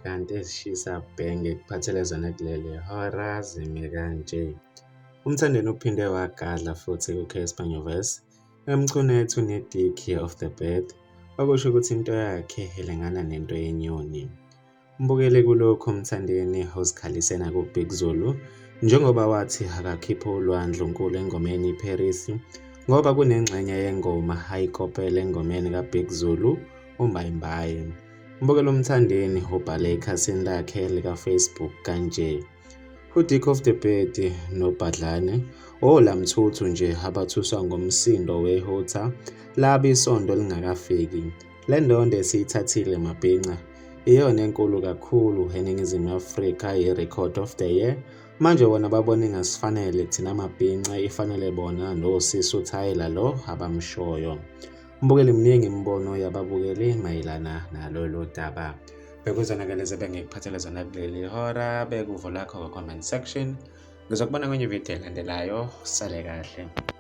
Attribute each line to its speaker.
Speaker 1: Kanti ezishisa bhe ngikuphathele zona kuleli hora zime kanje. UMthandeni uphinde wagadla futhi kuCassper Nyovest emchunethu neDicky of the Bird, okusho ukuthi into yakhe ilingana nento yenyoni. Mbukele kulokhu uMthandeni uzikhalise nakuBig Zulu njengoba wathi akakhiphe ulwandlunkulu engomeni iParis ngoba kunengxenye yengoma ayikopele engomeni kaBig Zulu uMbayimbayi. Mbukele uMthandeni ubhale ekhasini lakhe likaFacebook kanje. UDick of the Bird noBhadlane olamthuthu nje abathuswa ngomsindo wehutha laba isondo lingakafiki. Le ndondo esiyithathile mabhinca iyona enkulu kakhulu eNingizimu Afrika i-Record of the Year. Manje bona babona ingasifanele thina mabhinca ifanele bona nosisi uThayela lo abamshoyo. Mbukeli mningi imibono yababukeli mayelana nalolu daba. Bekuzona-ke lezi ebengikuphathele zona kuleli hora bekuvo lakho comment section. Ngizokubona kwenye video elandelayo. Sale kahle.